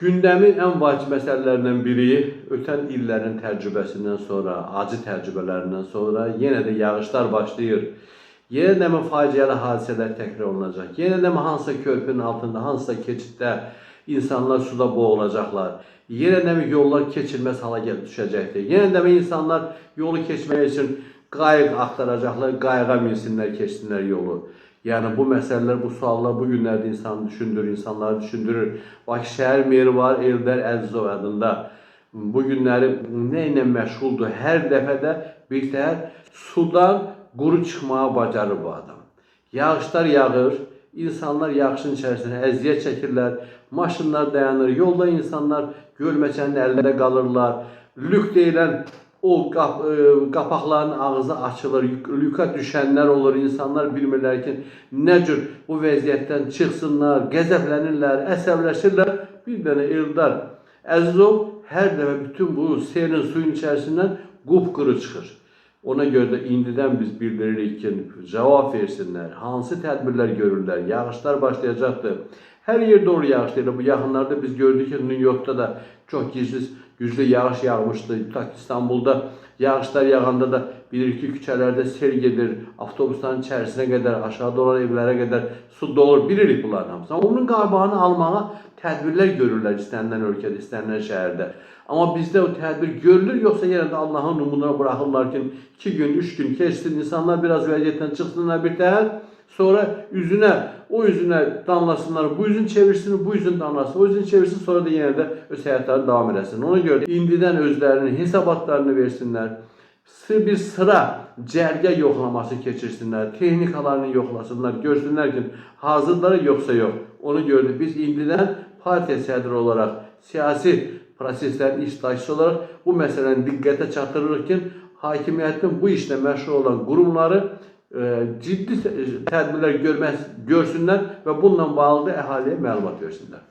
Gündəmin ən vacib məsələlərindən biri ötən illərin təcrübəsindən sonra, acı təcrübələrindən sonra yenə də yağışlar başlayır. Yenə də mi faciəli hadisələr təkrar olunacaq? Yenə də mi hansısa körpünün altında, hansısa keçiddə insanlar suda boğulacaqlar? Yenə də mi yollar keçilməz hala gəlib düşəcəkdir? Yenə də mi insanlar yolu keçmək üçün qayıq axtaracaqlar, qayığa minsinlər, keçsinlər yolu? Yəni bu məsələlər, bu suallar bu günlərdə insanı düşündürür, insanları düşündürür. Bakı şəhər meri var, Eldar Əzizov adında. Bu günləri nə ilə məşğuldur? Hər dəfə də bir təhər sudan quru çıxmağa bacarır bu adam. Yağışlar yağır, insanlar yağışın içərisində əziyyət çəkirlər, maşınlar dayanır, yolda insanlar gölməçənin əlində qalırlar. Lük deyilən o qapaqların ağzı açılır, lüka düşənlər olur, insanlar bilmirlər ki, nə cür bu vəziyyətdən çıxsınlar, qəzəblənirlər, əsəbləşirlər. Bir dənə Eldar Əzizov hər dəfə bütün bu selin suyun içərisindən qupquru çıxır. Ona görə də indidən biz bildiririk ki, cavab versinlər, hansı tədbirlər görürlər, yağışlar başlayacaqdır. Hər yerdə olur yağış deyil. Bu yaxınlarda biz gördük ki, New Yorkda da çox güclü yağış yağmışdı. Tutaq ki, İstanbulda yağışlar yağanda da bilirik ki, küçələrdə sel gedir, avtobusların içərisinə qədər, aşağıda olan evlərə qədər su dolur. Bilirik bunların hamısını. Amma onun qabağını almağa tədbirlər görürlər istənilən ölkədə, istənilən şəhərdə. Amma bizdə o tədbir görülür, yoxsa yenə də Allahın numuna buraxırlar ki, 2 gün, 3 gün keçsin, insanlar biraz vəziyyətdən çıxsınlar bir təhər, sonra üzünə, o üzünə danlasınlar, bu üzün çevirsin, bu üzün danlasın, o üzün çevirsin, sonra da yenə də öz həyatlarını davam eləsin. Ona görə də indidən özlərinin hesabatlarını versinlər, bir sıra cərgə yoxlaması keçirsinlər, texnikalarını yoxlasınlar, görsünlər ki, hazırlar yoxsa yox. Ona görə də biz indidən partiya sədri olaraq, siyasi proseslərin iştirakçısı olaraq bu məsələni diqqətə çatdırırıq ki, hakimiyyətin bu işlə məşğul olan qurumları ciddi tədbirlər görsünlər və bununla bağlı da əhaliyə məlumat versinlər.